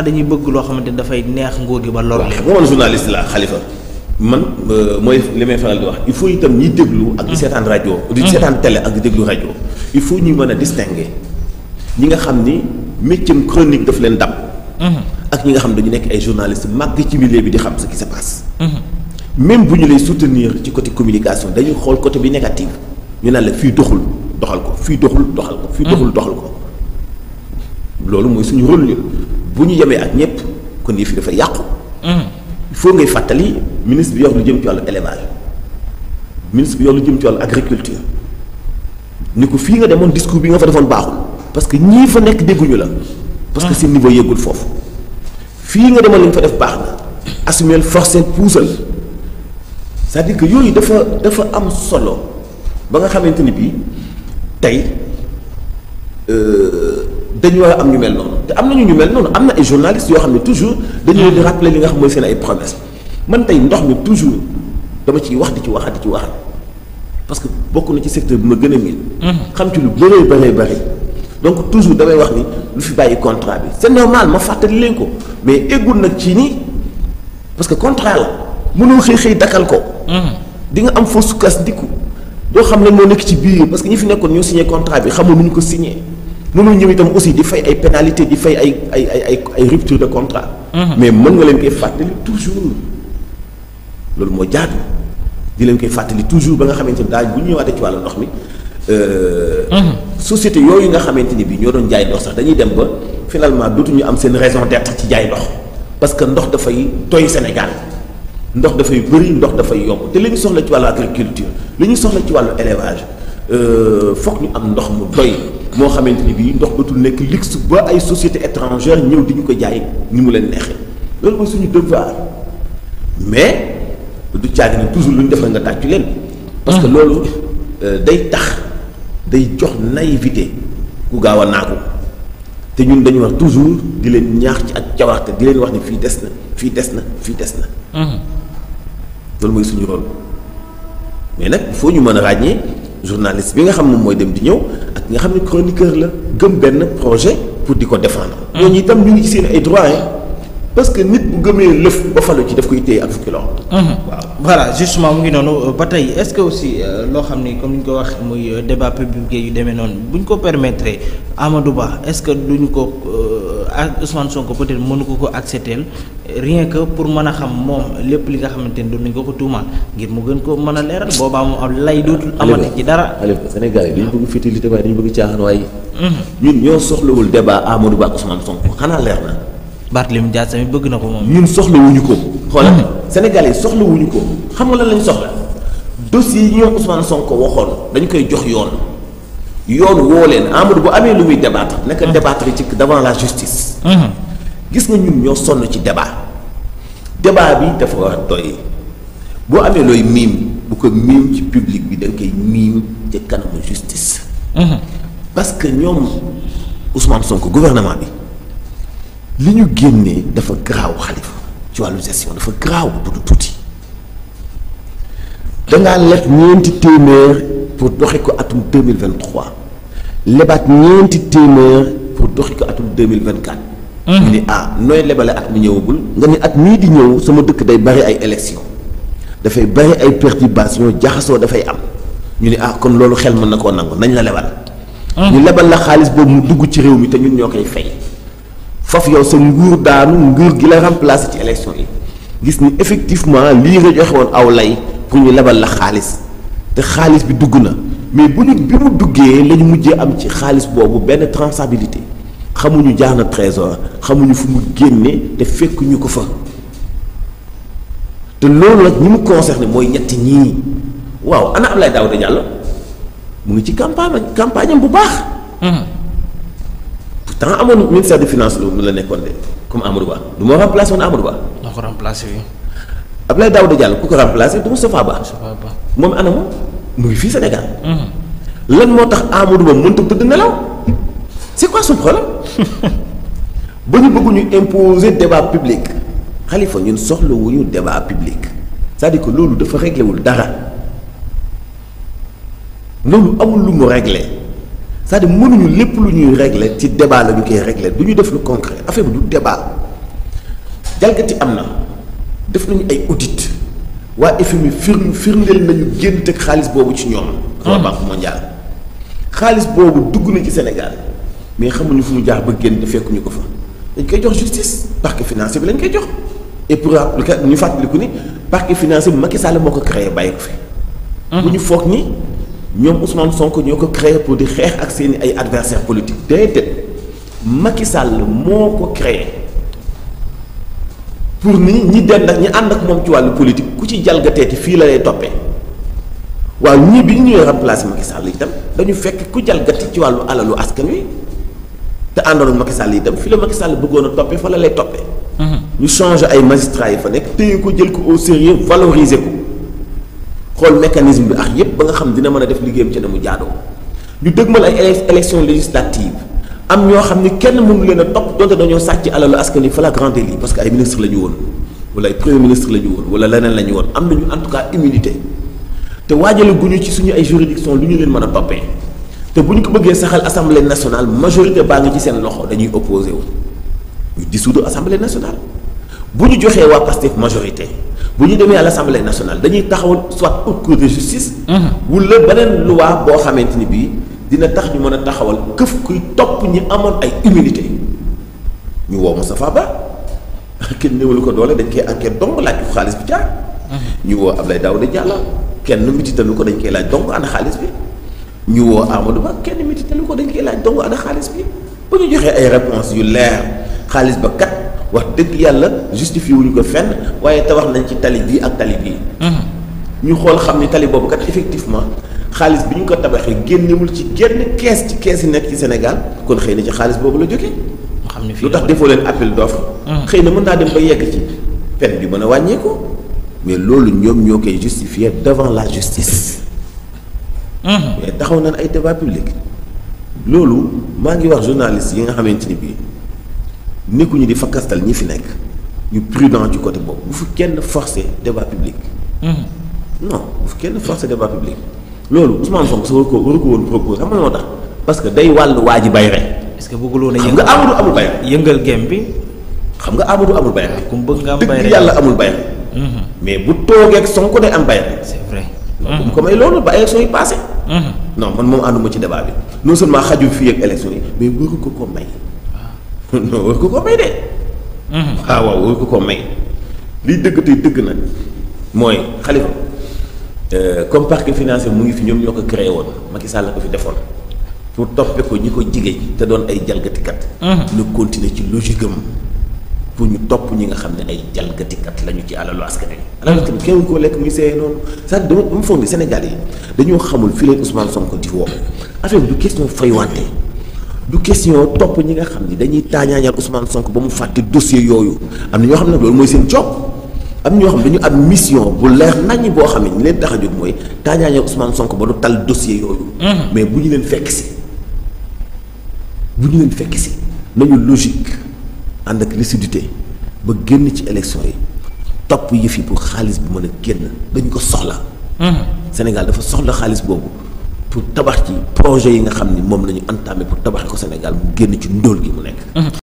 dañuy bëgg loo xamante ni dafay neex nguur gi ba lor leen. man journaliste la Khalifa man mooy li may faral di wax il faut itam ñiy déglu ak di seetaan rajo di seetaan télé ak di déglu rajo il faut ñu mën a distinguer ñi nga xam ni métier chronique daf leen dab ak ñi nga xam dañu nekk ay journaliste màgg ci milieu bi di xam ce qui se passe même bu ñu lay soutenir ci côté communication dañuy xool côté bi négatif ñu naan la fii doxul doxal ko fii doxul doxal ko fii doxul doxal ko loolu mooy suñu rôle ñun bu ñu yemee ak ñëpp kon yëf yi dafa yàqu. il faut ngay fàttali ministre bi yor lu jëm ci wàllu élevage ministre bi yor lu jëm ci wàllu agriculture ni ko fii nga demoon discours bi nga fa defoon baaxul parce que ñii fa nekk dégguñu la. parce que seen niveau yëggul foofu. fii nga demoon li nga fa def baax na assumer forcer puusal c'est-à-dire que yooyu dafa am solo ba nga xamante ni bii tey. dañu war a am ñu mel noonu te am nañu ñu mel noonu am na ay journalistes yoo xam ne toujours dañu leen di rappeler li nga xam mooy seen ay promesses man tey ndox mi toujours dama ciy wax di ci waxaat parce que bokk na ci secteur bi ma gën a miin. xam ci lu bëree donc toujours damay wax ni lu fi bàyyi contrat bi c'est normal ma fàttali leen ko mais eggul nag ci nii parce que contrat la mënoo xëy dakkal ko. di nga am foo sukkandiku doo xam ne moo nekk ci biir parce que ñi fi nekkoon ñoo signé contrat bi xamul nu ñu ko signé. mënul ñëw itam aussi di fay ay pénalité di fay ay rupture de contrat. mais mën nga leen koy fàttali toujours loolu moo jaadu di leen koy fàttali toujours ba nga xamante ni daal bu ñu ñëwaatee ci wàllu ndox mi. société yooyu nga xamante ni bii ñoo doon jaay ndox sax dañuy dem ba finalement dootuñu am seen raison d'être ci jaay ndox parce que ndox dafay doy Sénégal ndox dafay bëri ndox dafay yomb te li ñu soxla ci wàllu agriculture li ñu soxla ci wàllu élevage foog ñu am ndox mu doy. moo xamante ni bii ndox dootul nekk luxe ba ay sociétés étrangères ñëw di ñu ko jaay ni mu leen neexee loolu mooy suñu devoir mais du caagi ne toujours lu ñu def nga tàccu leen. parce que loolu day tax day jox naïveté ku gaaw a naagu te ñun dañu wax toujours di leen ñaax ci ak cawarte di leen wax ni fii des na fii des na fii des na. loolu mooy suñu rôle mais nag il faut ñu mën a ràññee. journaliste bi nga xam moom mooy dem di ñëw ak nga xam ne chroniqueur la gëm benn projet pour di ko défendre. ñooñu itam ñu ngi ci seen ay droits parce que nit bu gëmee lëf ba falu ci daf koy téye ak fukki loxo. waaw voilà justement mu ngi noonu ba tey est-ce que aussi loo xam ni comme ni ñu ko wax muy débat public yu demee noonu bu ñu ko permettre Amadou Ba est-ce que duñ ko ak Ousmane Sonko peut-être mënu ko accepter rien que pour mën a xam moom lépp li nga xamante ni doon nañ ko tuumaal ngir mu gën ko mën a leeral boobaa mu am lay dootul amati ci dara. Sénégal yi dañu bëgg fétilité waaye dañu bëgg caaxaan waaye. ñun ñoo soxlawul débat Amadou Ba ak Ousmane Sonko xanaa leer na. Barthélémy Dias tamit bëgg na ko moom. ñun soxlawuñu ko. xoolal Sénégalais yi soxlawuñu ko xam nga lan lañ soxla dossier yi ñoom Ousmane Sonko waxoon dañu koy jox yoon woo leen Amadou bu amee lu muy débattre naka débattre ci devant la justice. gis nga ñun ñoo sonn ci débat bi dafa war a doy boo amee looy miim bu ko miim ci public bi da nga koy miim ci kanamu justice. parce que ñoom Ousmane Sonko gouvernement bi li ñu génnee dafa garaaw Khalifa ci wàllu gestion dafa garaaw bu du tuuti dangaa leb ñeenti téeméer pour doxi ko atum 2023 lebaat ñeenti téeméer pour doxi ko atum 2024. ñu ni nooy lebale at mi ñëwagul nga ni at mii di ñëw sama dëkk day bari ay élection dafay bari ay perturbation jaxasoo dafay am ñu ni kon loolu xel mën na koo nangu nañ la lebal. ñu lebal la xaalis boobu mu dugg ci réew mi te ñun ñoo koy fay foofu yow sa nguur daanu nguur gi la remplacer ci élection yi gis ni effectivement lii nga joxe woon aw lay pour ñu lebal la xaalis te xaalis bi dugg na mais bi mu duggee la ñu mujjee am ci xaalis boobu benn traçabilité xamuñu jaar na trésor xamuñu fu mu génne te fekk ñu ko fa te loolu nag ñi mu concerné mooy ñetti ñii waaw ana Abdoulaye Daouda Diallo mu ngi ci campagne am bu baax. pourtant amoon ministère des finances la nekkoon de comme Amadou Ba du moo remplacé woon Amadou Ba. moo ko remplacé oui. Abdoulaye Daouda Diallo ku ko remplacé du Moustapha Ba. moom ana moom mu ngi fii Sénégal. lan moo tax Amadou Ba mënut a tëdd nelaw c'est quoi son problème ba ñu bëgg ñu imposer débat public Khalifa ñun soxlawuñu débat public c'est-à-dire que loolu dafa réglé wul dara loolu amul lu mu réglé c'est-à-dire mënuñu lépp lu ñuy régler ci débat la ñu koy régler du ñu def lu concret affaire bi du débat jalgati am na def nañu ay audit waa FMI firndeel nañu génn teg xaalis boobu ci ñoom. waa Banque mondiale xaalis boobu dugg na ci Sénégal mais xamuñu fu mu jaar ba génn te fekkuñu ko fa dañ koy jox justice parquet financier bi lañ koy jox et pour ñu fàttaliku ni parquet financier bi Macky Sall moo ko créé bàyyi ko fi. bu ñu foog ni ñoom Ousmane Sonko ñoo ko créé pour di xeex ak seeni ay adversaires politiques déedéet Macky Sall moo ko créé pour ni ñi dem nag ñi ànd ak moom ci wàllu politique ku ci jalgateeti fii la lay toppee waaw ñii bi ñu ñëwee remplacer Macky Sall itam dañu fekk ku jalgati ci wàllu alalu askan wi te àndoon ak Macky Sall itam fii la Macky Sall bëggoon a toppee fa la lay toppee. ñu changer ay magistrats yi fa nekk téye ko jël ko au sérieux valoriser ko. xool mécanisme bi ak yépp ba nga xam dina mën a def liggéeyam ci na mu jaadoo ñu dëgmal ay élection législative am ñoo xam ni kenn mënu leen a topp donte dañoo sàcc alalu askan wi flagrant délit parce que ay ministre la ñu woon wala ay premier ministre la ñu woon wala leneen la ñu woon am nañu en tout cas immunité te waajale guñu ci suñu ay juridiction lu ñu leen mën a toppee te bu ñu ko bëggee saxal assemblée nationale majorité baa ngi ci seen loxo dañuy opposé wu ñu dissoudre assemblée nationale bu ñu joxee waa Pastef majorité bu ñu demee à l'Assemblée nationale dañuy taxawal soit haute cour de justice. wala beneen loi boo xamante ni bii dina tax ñu mën a taxawal këf kuy topp ñi amoon ay immunité ñu woo Moustapha Ba kenn néewalu ko doole dañ koy enquête dong laaj ko xaalis bi jaar. ñu woo Abdoulaye Daouda Diallo kenn mititalu ko dañ koy laaj dong ana xaalis bi. ñu woo Amadou Ba kenn mititalu ko dañ koy laaj dong ana xaalis bi bu ñu joxee ay réponses yu leer xaalis ba kat. wax dëgg yàlla justifié wuñu ko fenn waaye tabax nañ ci tali bii ak tali bii. ñu xool xam ni tali boobu kat effectivement xaalis bi ñu ko tabaxee génnewul ci genn kees ci kees yi nekk ci Sénégal kon xëy na ci xaalis boobu la jógee. xam ne fii lu tax defoo leen appel d'offre. xëy na mën naa dem ba yegg ci peine bi mën a wàññeeku mais loolu ñoom ñoo koy justifier devant la justice. mais taxaw nañ ay débat public loolu maa ngi wax journaliste yi nga xamante ni bii. nekkuñu di fakkastal ñi fi nekk ñu prudent ci côté boobu bu fi kenn forcer débat public. non bu fi kenn forcer débat public loolu Ousmane Sonko sa waru ko woon propose xam nga moo tax parce que day wàllu waa ji bay rek. est-ce que bëgguloon a xam nga Amadou amul bay yëngal gem bi. xam nga Amadou amul bay rek. ku mu bëgg nga am bay rek dëgg yàlla amul bay rek. mais bu toogee ak Sonko day am bay rek. c'est vrai. bu mu ko may loolu ba élection yi passé. non man moom ànduma ci débat bi non seulement xajul fii ak élection yi mais waru ko may. non war ko ko may de. waaw war ko may liy dëgg tey dëgg nag mooy Khalifa comme parquet financier mu ngi fi ñoom ñoo ko créé woon Macky Sall la ko fi defoon pour toppe ko ñi ko jigéen te doon ay jalgatikat. ñu continuer ci logique am pour ñu topp ñi nga xam ne ay jalgatikat lañu ci alalu askan wi. alalu askan wi kenn koo lekk muy seeyee noonu c'est-à-dire dama foog ni Sénégal yi dañoo xamul fii leen Ousmane Sonko di woo affaire bi du question faywante. du question topp ñi nga xam ni dañuy taañaañal Ousmane Sonko ba mu fàtte dossier yooyu am na ñoo xam ne loolu mooy seen job am ñoo xam ne dañu am mission bu leer naññ boo xam ne ñu leen tax a jóg mooy taañaañal Ousmane Sonko ba du tal dossier yooyu. mais bu ñu leen fekk si nañu logique ànd ak lucidité ba génn ci élection yi topp yëf yi pour xaalis bu mën a génn dañu ko soxla. Sénégal dafa soxla xaalis boobu. pour tabax ci projet yi nga xam ni moom la ñu entamé pour tabax ko Sénégal mu génn ci ndóol gi mu nekk.